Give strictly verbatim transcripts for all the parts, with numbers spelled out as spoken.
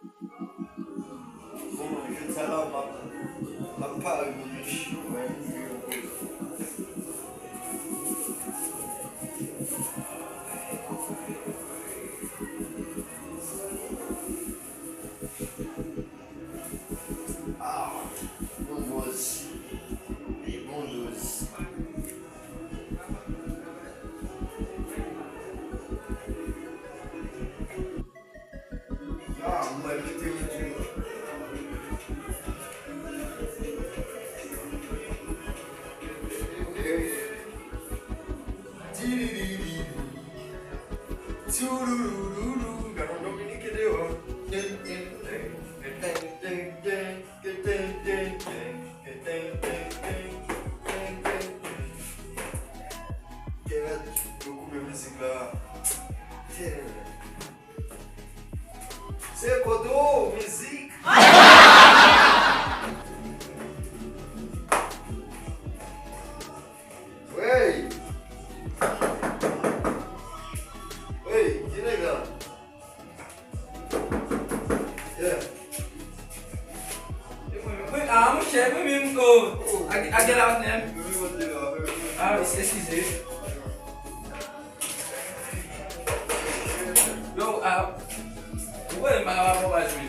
Bon, jodi sa la, m ap, m ap pare pou nou. Ah, bon bòz. Li bon dòz. Ah, mwen mete mete. Tiouloulouloulou, gade yon Dominik deyò. Kèt, yo koupe mizik la. Se kote w, mizik. Wey! Wey, ki nèg la? Yeah. Mwen, ah, monchè, mwen menm, oh, a, a gen la menm. Ah, es-, eskize. Yo, ah, ou konnen m pa kapab anba jwe.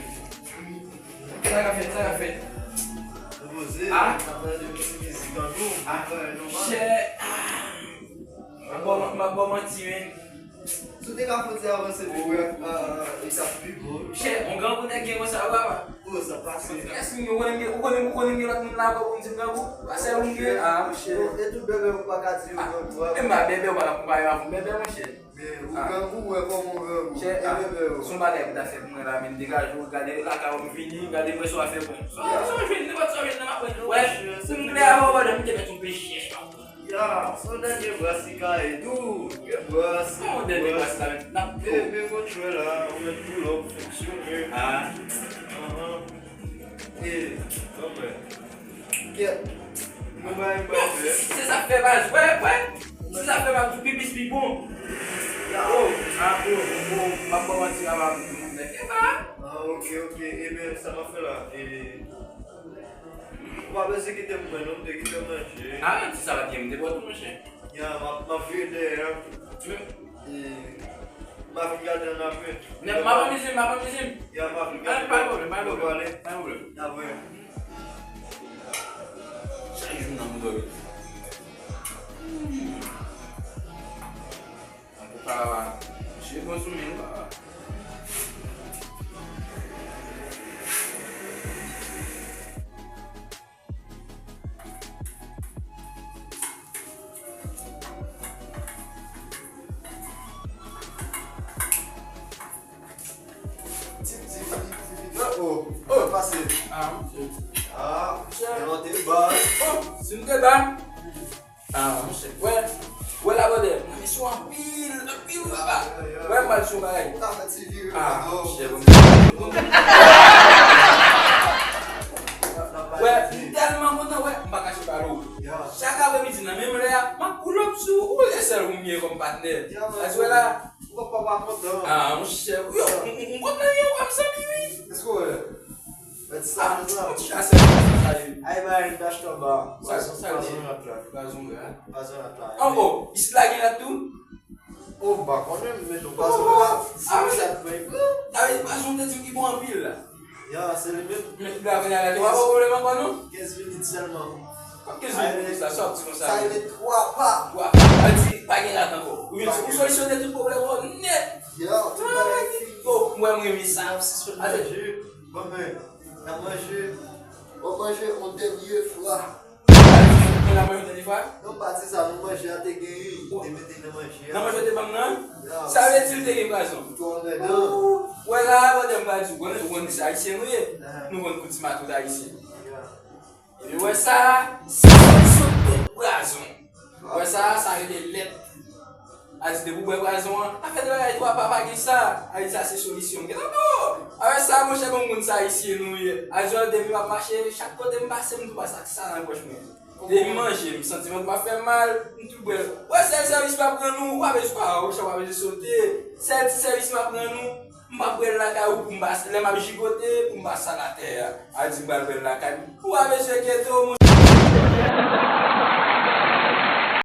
Sa ka fèt, sa ka fèt. Repoze, ah, ap tande yon ti mizik an tou. Ah, chè. Ah. M ap ba w, m ap ba w manti, men. Si w te ka fè ti avanse pi prè, ah, ah, e t ap pi bon. Chè, yon grangou nèg gen konsa, papa. Oh, sa pase. Èske ou konnen, ou konnen, ou konnen gen lòt moun la ankò pou m di m grangou? Pa sèl ou m gen. Ah, monchè. E tout bèbè ou pa ka di yo grangou, ah. E m pa bèbè, ou pa ka konpare m avè yon bèbè, monchè. Men ou grangou, ou wè kòman ou grangou. Chè, ah, se yon bagay pou ta fè pou mwen la, men degaje w, gade lakay ou m vini, gade mwen sa w ap fè pou mwen. Sa w jwenn, nenpòt sa w jwenn nan m ap pran. Wè, pou m klè avè w, pandan m te mèt yon peche. Ya, se yon dènye bras ki ka ede w, dènye bras. Kòman dènye bras la, men n ap. E, men kontrè la, ou mèt pull up, fonksyone. Ah. Anhan. E, kanmenm. Kèt. Mwen bay, mwen bay. Se sa k fè baz. Wè, wè. Se sa k fè baz. Pi plis, pi bon. Oh, ah, oh, oh, oh. M ap kòmanse la, m ap di moun nèg. E pa. Ah, ok, ok. Ebyen, sa m ap fè la. E, ou pa bezwen kite m pran, non, m te kite w manje. Ah, ti sa pa t gen, m te pran tou, monchè. Ya, m ap, m ap vire dèyè a. E, m ap vin gade ann apre. M ap anmize m, m ap anmize m. Ya, m ap vin gade. Ah, pa gen pwoblèm, pa gen pwoblèm. Pa gen pwoblèm. Apre. Chak jou nan m dòmi. Hmm. An tou ka, papa, misye bon sou men, papa. Tip, tip, tip, tip, tip. Oh, oh, oh, pase. Ah, monchè. Ah, monchè. Envante bal. Oh, si m te ba. Ah, monchè. Wè, wè la, brother. Mwen, mesye, anpil, anpil, papa. Wè, m pral sou bagay. Ou ka fè ti vire. Ah, monchè, bon. Wè, m tèlman kontan, wè, m pa kache pale w. Ya. Chak apremidi, nan menm lè a, m ap pull up sou ou, e sèl ou m gen kòm patnè. Ya, man. Sa di wè la. Ou pa, pa, pa kontan. Ah, monchè. Yo, m, m, m kontan, yo, kòm zanmi, wi. Èske w wè? Mèt sa, ah, mèt sa. Yon ti chasè, sa, sa, sa, sa. Ay, bay, dash anba. Sa, sa, sa, pwazon rat la. Pwazon rat. Pwazon rat la. Oh, oh, isit la gen rat tou? Oh, m pa konnen, men nou pwazon rat. Ah, wi. Sa, bay. Ah, wi, pwazon te di ki bon anpil la. Ya, se li menm. Men, la, la, la, pa pwoblèm ankò, non? Kenz minit sèlman. Kòm kenz minit konsa, sa w ap di konsa. Sa rete twa pa. Twa pa. Sa di, pa gen rat ankò. Ou vin, ou solisyone tout pwoblèm ou nèt. Ya, tout bagay fini. Oh, mwen, mwen renmen sa. N ap sispann manje. Bon, men, n ap manje. W ap manje yon dènye fwa. Mwen la manje yon dènye fwa? Non, pa di sa, nou manje a te genyen, te mete nan manje a. Nan manje te ban m nan? Ya. Sa vle di l te gen pwazon. Ou twò anmèdan. Ou wè la, pandan m pa di w, ou konn, ou konn se Ayisyen nou ye. Ah. Nou konn kou ti mato Ayisyen. Ya. Epi wè sa, se solisyon tout pwazon. Wè sa, sa rele lèt. A di depi w bwè pwazon an, afè de bagay twa pa, pa gen sa. A di sa se solisyon. Gen nan non. Afè sa, monchè, bon moun sa Ayisyen nou ye. A di depi m ap mache, chak kote m pase, m tou pase ak sa nan pòch mwen. Depi m manje, m santi vant m ap fè m mal, m tou bwè l. Wè sèl sèvis m ap rann ou, ou pa bezwen pa, ou pa bezwen sote. Sèl ti sèvis m ap rann ou, M pa pral lakay ou pou m pase, lè m ap jigote, pou m pase al atè a. A di m pral pral lakay m. Ou pa bezwen enkyete w, monchè.